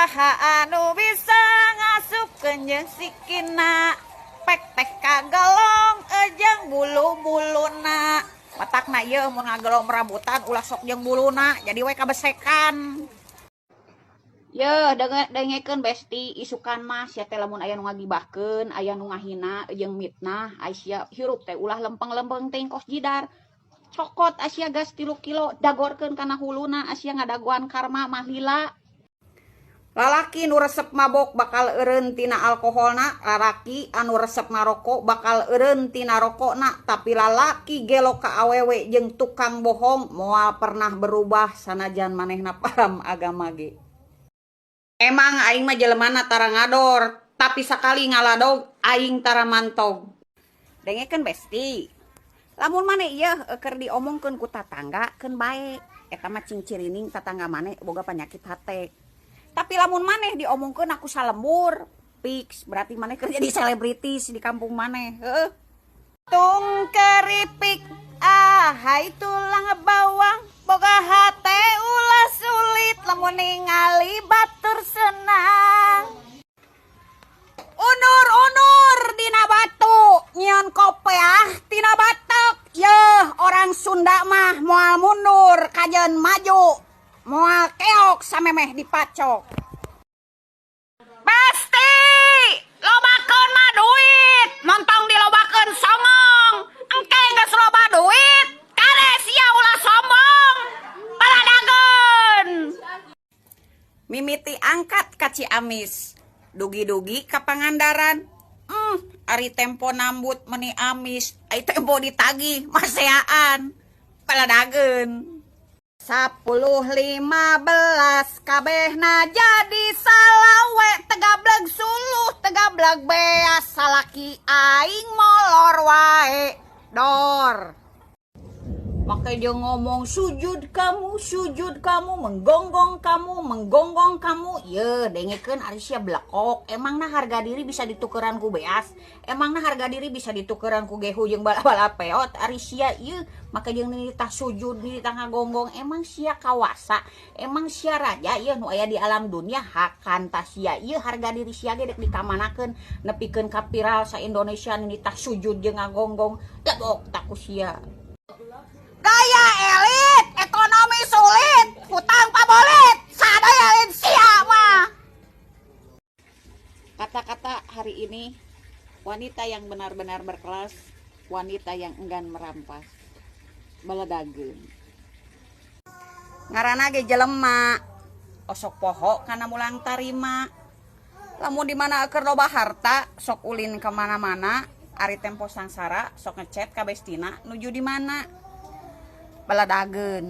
Saha anu bisa ngasupkeun jeung sikina? Pek teh kagelong ejang bulu-buluna. Matakna ieu mun ngagelong rambutan ulah sok jeung buluna, jadi we kabesekan. Yeuh, dengekeun, besti. Isukan mah sia teh lamun aya nu ngagibahkeun, aya nu ngahina jeung mitnah, ai sia hirup teh ulah lempeng-lempeng teuing kos jidar. Cokot asia gas 3 kilo, dagorkeun kana huluna, asia ngadagoan karma mah lila. Lalaki nu resep mabok bakal eureun tina alkoholna, lalaki anu resep ngaroko bakal eureun tina rokokna, tapi lalaki gelo ka awewe jeung tukang bohong moal pernah berubah sanajan manehna paham agama ge. Emang aing mah jelemana tara ngador, tapi sakali ngaladog aing tara mantog. Dengekeun, besti. Lamun maneh ieu keur diomongkeun ku tatangga, keun bae. Eta mah cing cirining tatangga maneh boga penyakit hate. Tapi lamun maneh diomongkeun ku salembur, fix berarti maneh keur jadi selebritis di kampung maneh. Heeh. Tung keripik, ah hai tulang bawang, boga hate ulah sulit, lamun ningali batur senang. Unur-unur dina batu, nyieun kopeah tina batok. Yeuh, orang Sunda mah moal mundur kajeun maju. Moal keok samemeh dipacok. Besti, lobakeun mah duit, montong dilobakeun songong. Engke geus loba duit, kade sia ulah sombong. Baladageun. Mimiti angkat ka Ciamis, dugi-dugi ka Pangandaran. Ari tempo nambut meni amis, ari tempo ditagih maseaan. Baladageun. 10 15 kabehna jadi 25, teu gableg suluh, teu gableg beas, salaki aing molor wae dor. Makanya dia ngomong sujud kamu, menggonggong kamu, menggonggong kamu. Ye, dengekeun, ari sia blekok. Emangna harga diri bisa ditukeran ku beas? Emangna harga diri bisa ditukeran ku gehu jeung bala-bala peot? Ari sia ieu make jeung nitah sujud, nitah ngagonggong. Emang sia kawasa? Emang sia raja ieu nu aya di alam dunia? Hakan tah sia ieu, harga diri sia ge dek dikamanakeun nepikeun ka viral sa Indonesia nitah sujud jeung ngagonggong. Lebok tah ku sia. Gaya elit, ekonomi sulit, hutang pabolit, sadaya lain sia mah. Kata-kata hari ini, wanita yang benar-benar berkelas, wanita yang enggan merampas. Beledageun. Ngaranna ge jelema, osok poho kana mulang tarima. Lamun di mana keur loba harta, sok ulin ke mana-mana, ari tempo sangsara, sok ngechat ka bestina, nuju di mana. Baladageun.